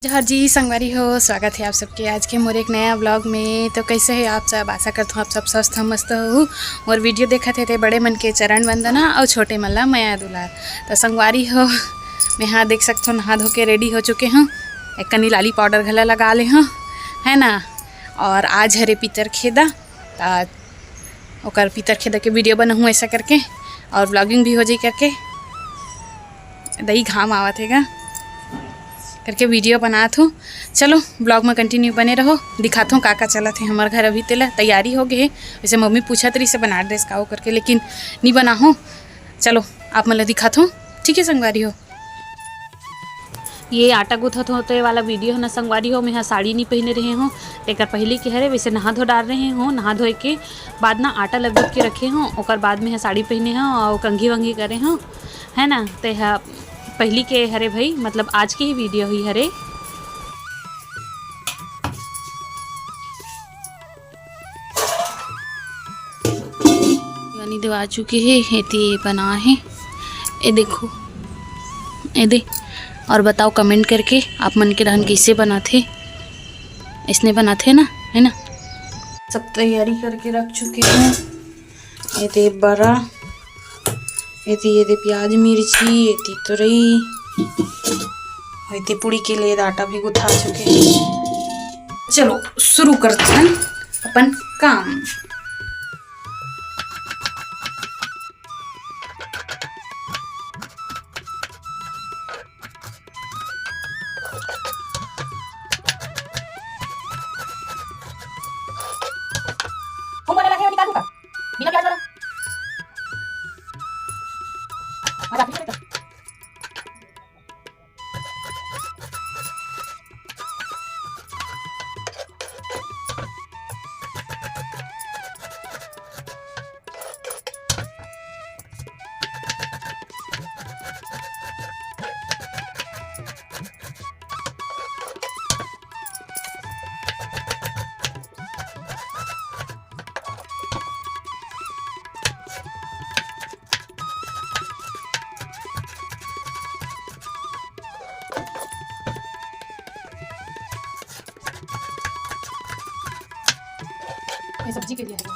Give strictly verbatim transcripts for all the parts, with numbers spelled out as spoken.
जोहार जी संगवारी हो, स्वागत है आप सबके आज के मोर एक नया व्लॉग में। तो कैसे है आप सब? आशा करता हूँ आप सब स्वस्थ मस्त हो। मोर वीडियो देखत है ते बड़े मन के चरण वंदना और छोटे मन ला मया दुलार। तो संगवारी हो, मैं हाँ देख सकत हो नहा धो के रेडी हो चुके हूँ। एक कनी लाली पाउडर घला लगा ले हूँ, है ना। और आज हरे पितर खेदा, त ओकर पितर खेदा के वीडियो बनाहूँ ऐसा करके, और व्लॉगिंग भी हो जाई करके। दई घाम आवत हे गा करके वीडियो बनात हूँ। चलो व्लॉग में कंटिन्यू बने रहो, दिखात हूँ का का चलत हे हमर घर। अभी तेला तैयारी हो गए हे, वैसे मम्मी पूछत रही से बना ड्रेस का हो करके, लेकिन नी बनाहूँ। चलो आप मन ला दिखात हूँ, ठीक है संगवारी हो। ये आटा गूंथत होते वाला वीडियो है ना संगवारी हो, मैं हा साड़ी नहीं पहने रहे हूँ, तेकर पहली के हरे, वैसे नहा धो डाल रहे हूँ। नहा धोए के बाद ना आटा लगत के रखे हूँ, ओकर बाद में हा साड़ी पहने हूँ और कंघी वंघी करे हूँ, है ना। ते हा पहली के हरे भाई, मतलब आज के ही वीडियो ही हरे। यानी देवा चुके हे, एती ये बना हे। ए देखो, ए दे। और बताओ कमेंट करके आप मन के डहन कैसे बनाथे, इसने बनाथे ना, है ना। सब तैयारी करके रख चुके हैं। एते बरा, एते, एते प्याज मिर्ची, एते तुरई, एते पूड़ी के लिए आटा भी गुथा चुके हैं। चलो शुरू करते हैं अपन काम। कौन वाला है, निकालूं का? बिना प्याज वाला। आज आप ही ये सब्जी के लिए है।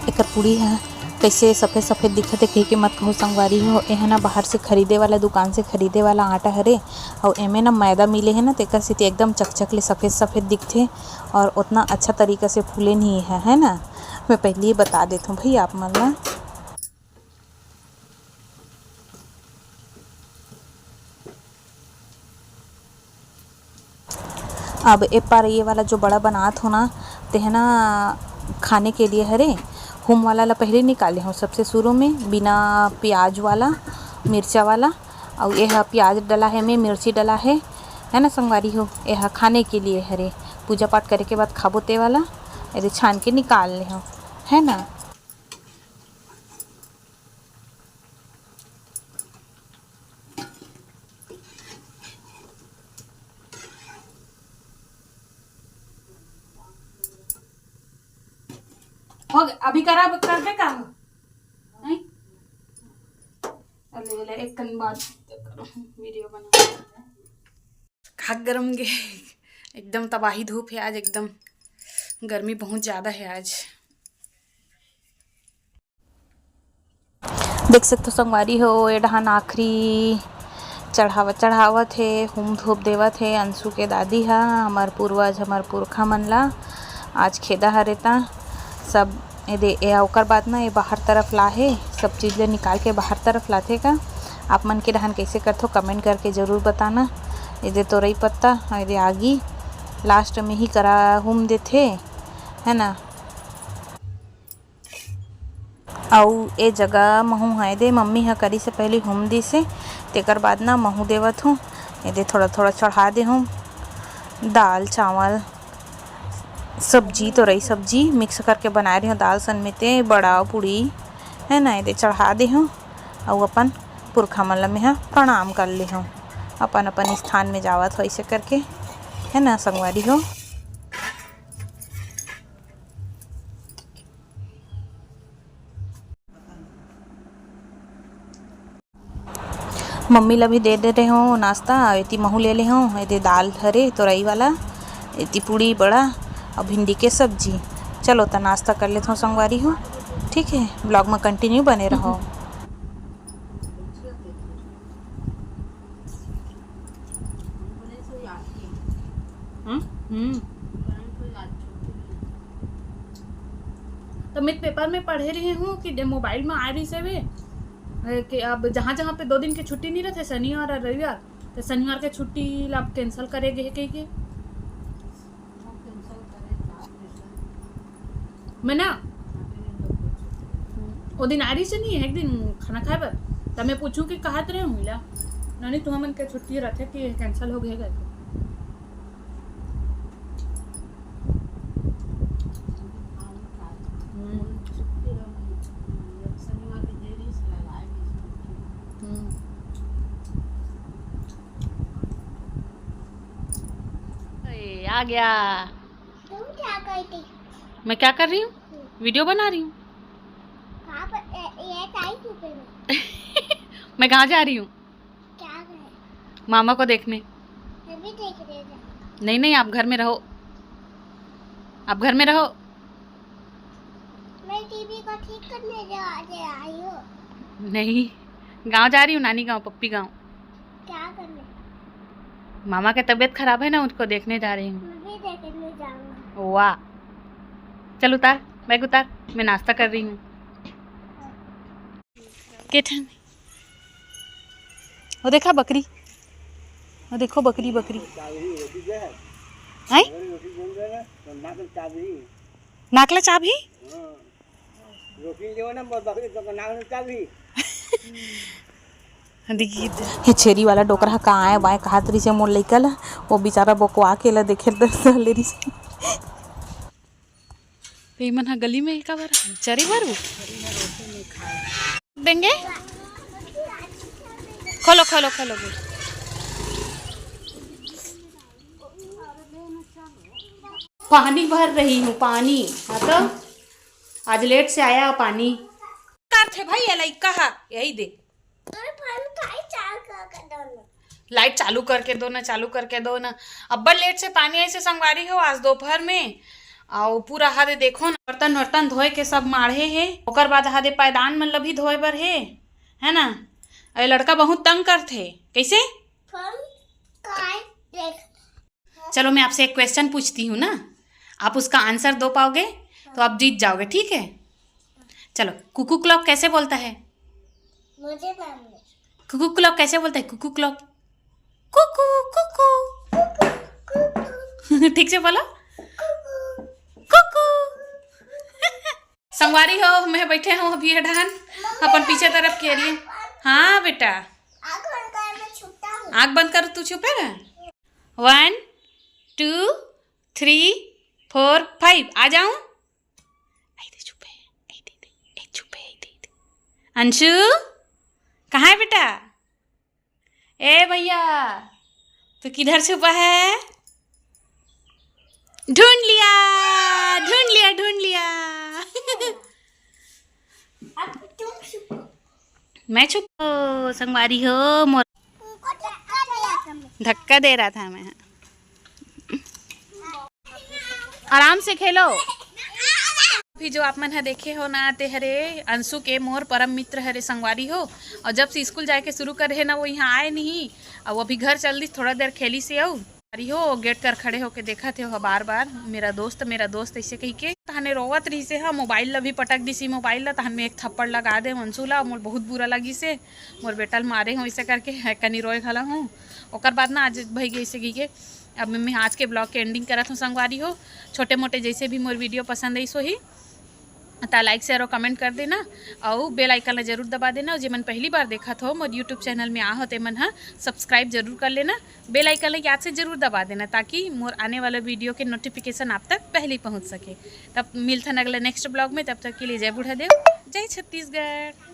एकर पूड़ी ह कइसे सफेद सफेद दिखत हे कहिके मत कहू संगवारी हो। एह ना बाहर से खरीदे वाला, दुकान से खरीदे वाला आटा हरे, अउ एमे ना मैदा मिले हे ना, तेकर सेती एकदम चकचक ले सफेद सफेद दिखथे अउ ओतना अच्छा तरीका से फूले नहीं है, है ना। मैं पहले ही बता देथों भाई आप मन ला। अब ए पार ये वाला जो बड़ा बनात हो ना, तेह ना खाने के लिए हरे, हम वाला ला पहले निकाले हो सबसे शुरू में, बिना प्याज वाला, मिर्चा वाला। अउ ये ह प्याज डला है, में मिर्ची डला है, है ना संगवारी हो, एहा खाने के लिए हरे, पूजा पाठ करे के बाद खाबो ते वाला। एदे छान के निकाल ले हो, है ना। हो गया, अभी करा, कर दे काम। नहीं? अरे, ले, एक कन बात करो, वीडियो बना। खाक गरम गे, एकदम तबाही धूप है आज, एकदम गर्मी बहुत ज़्यादा है आज। देख सकथो संगवारी हो, ए डहान आखिरी चढ़ावत, चढ़ावत हे, हुम धूप देवत हे अंशु के दादी हा, हमर पूर्वज, हमर पुरखा मन ला। आज खेदा हरे ता सब एदे, ए, ओकर बाद ना, ए बाहर तरफ ला हे, सब चीज ले निकाल के बाहर तरफ लाथे का। आप मन के डहान कैसे करथो, कमेंट करके जरूर बताना। एदे तोरई पत्ता, एदे आगी, लास्ट में ही करा हुम देथे, है ना। अउ ए जगह महू ह एदे, मम्मी ह करी से पहले हुम दिसे, तेकर बाद ना महू देवत हूँ। एदे थोड़ा थोड़ा चढ़ा दे हूँ, दाल चावल सब्जी, तोरई सब्जी मिक्स करके बनाए रहे हूँ दाल सन में ते बड़ा पूड़ी, है ना, एदे चढ़ा दे हूँ। अउ अपन पुरखा मन ल मेहा प्रणाम कर ले हूँ, अपन अपन स्थान में जावत हो ऐसे करके, है ना संगवारी हो। मम्मी ला भी दे दे रहे हो नाश्ता, एती महू ले ले हो, एदे दाल हरे तोरई वाला, एती पूड़ी बड़ा और भिंडी के सब्जी। चलो त नाश्ता कर लेथो संगवारी हो, ठीक है, ब्लॉग में कंटिन्यू बने रहो। हम्म, हम्म। तो मैं पेपर में पढ़े रही हूँ कि डे-, मोबाइल में आ रही से वे, ए, कि अब जहाँ जहाँ पे दो दिन की छुट्टी नहीं रहते, शनिवार और रविवार, तो शनिवार के छुट्टी ला अब कैंसिल करे गए कह के। मैं ना, वो दिन आ रही से नहीं, एक दिन खाना खाए बर, तब मैं पूछूं कि कहाँ तेरे मिला, नानी, तुम मन के छुट्टी रहते कि कैंसिल हो गए गए। हम्म। हम्म। ए, आ गया। तुम क्या करती? मैं क्या कर रही हूँ? वीडियो बना रही हूँ। कहाँ पर? ए, ये ताई छुपे में। मैं कहाँ जा रही हूँ? क्या करे? मामा को देखने। मैं भी देखने जा। नहीं, नहीं, आप घर में रहो, आप घर में रहो। मैं टीवी को ठीक करने जा, जा रही हूँ। नहीं, गांव जा रही हूँ, नानी गांव, पप्पी गांव। क्या करने? मामा की तबीयत खराब है ना, उसको देखने जा रही हूँ। मैं भी देखने जाऊंगा। वाह, चल उतार, बैग उतार, मैं नाश्ता कर रही हूँ। के ठन? वो देखा बकरी, वो देखो बकरी, बकरी। हैं? नाक ले चाबी? देखिए, ये छेरी वाला डोकरा ह का आए बाए कहत रहिसे मोर लइका ला, वो बेचारा बकवा के ला देखे दर ले रहिसे। तो इमन हा गली में का बर चरे बर वो? देंगे? खोलो, खोलो, खोलो। पानी भर रही हूँ, पानी। हाँ तो आज लेट से आया पानी। करथे भाई, ये लइका हा, यही दे। अरे, पानी काहे चालू करके दो ना? लाइट चालू करके दो ना, चालू करके दो ना। अब्बड़ लेट से पानी आइसे संगवारी हो आज दोपहर में। अउ पूरा हादे देखो ना, बर्तन वर्तन धोए के सब माढ़े हे। ओकर बाद हादे पायदान मन ल भी धोए बर हे, है ना? अरे लड़का बहुत तंग करथे। कैसे? फोन काय देख। चलो, मैं आपसे एक क्वेश्चन पूछती हूँ ना, आप उसका आंसर दो पाओगे तो आप जीत जाओगे, ठीक है? चलो, कुकू क्लॉक कैसे बोलता है? मुझे मालूम है। कुकू क्लॉक कैसे बोलता है? Cuckoo clock, cuckoo, cuckoo. ठीक से बोलो, कुकू। संगवारी हो, मैं बैठे हूँ अभी ये ढान अपन पीछे तरफ के लिए। हाँ बेटा, आँख बंद कर, मैं छुपता हूँ। आँख बंद कर, तू छुपेगा। One, two, three, four, five. आ जाऊं? आई दे, चुप है। आई दे, दे। ए, चुप है, आई दे, दे। अंशु, कहाँ है बेटा? ए भैया, तू किधर छुपा है? ढूंढ लिया, ढूंढ लिया, ढूंढ लिया। अब तुम छुपो। मैं छुप, ओ, संगवारी हो मोर। तुमको धक्का दिया था मैं। धक्का दे रहा था मैं। आराम से खेलो। अभी जो आप मन ह देखे हो ना, ते हरे अंशु के मोर परम मित्र हरे, संगवारी हो। और जब से स्कूल जाए के शुरू करे हे ना, वो यहाँ आए नहीं। और वो अभी घर चल दिस, थोड़ा देर खेलिस हे। अउ अरे हो, गेट कर खड़े होके देखत हे हो बार बार, "मेरा दोस्त, मेरा दोस्त," ऐसे कह के। तहने रोवत रहिस हे, हाँ, मोबाइल ला भी पटक दिस, मोबाइल ला। तहन में एक थप्पड़ लगा दे अंशु ला, मोर बहुत बुरा लगिस हे। मोर बेटा ल मारे हो ऐसे करके, है कनी रोए घला हूँ। ओकर बाद ना आज भाई गई से गई के। अब मैं आज के ब्लॉग के एंडिंग करत हूँ, संगवारी हो। छोटे मोटे जैसे भी मोर वीडियो पसंद आइस होही, त लाइक, शेयर और कमेंट कर देना, और बेल आइकन ला जरूर दबा देना। और जे मन पहली बार देखत हो मोर यूट्यूब चैनल में आ हो, ते मन ह सब्सक्राइब जरूर कर लेना। बेल आइकन ला याद से जरूर दबा देना, ताकि मोर आने वाला वीडियो के नोटिफिकेशन आप तक पहले ही पहुंच सके। तब मिलथन अगले नेक्स्ट ब्लॉग में, तब तक के लिए जय बूढ़ा देव, जय छत्तीसगढ़।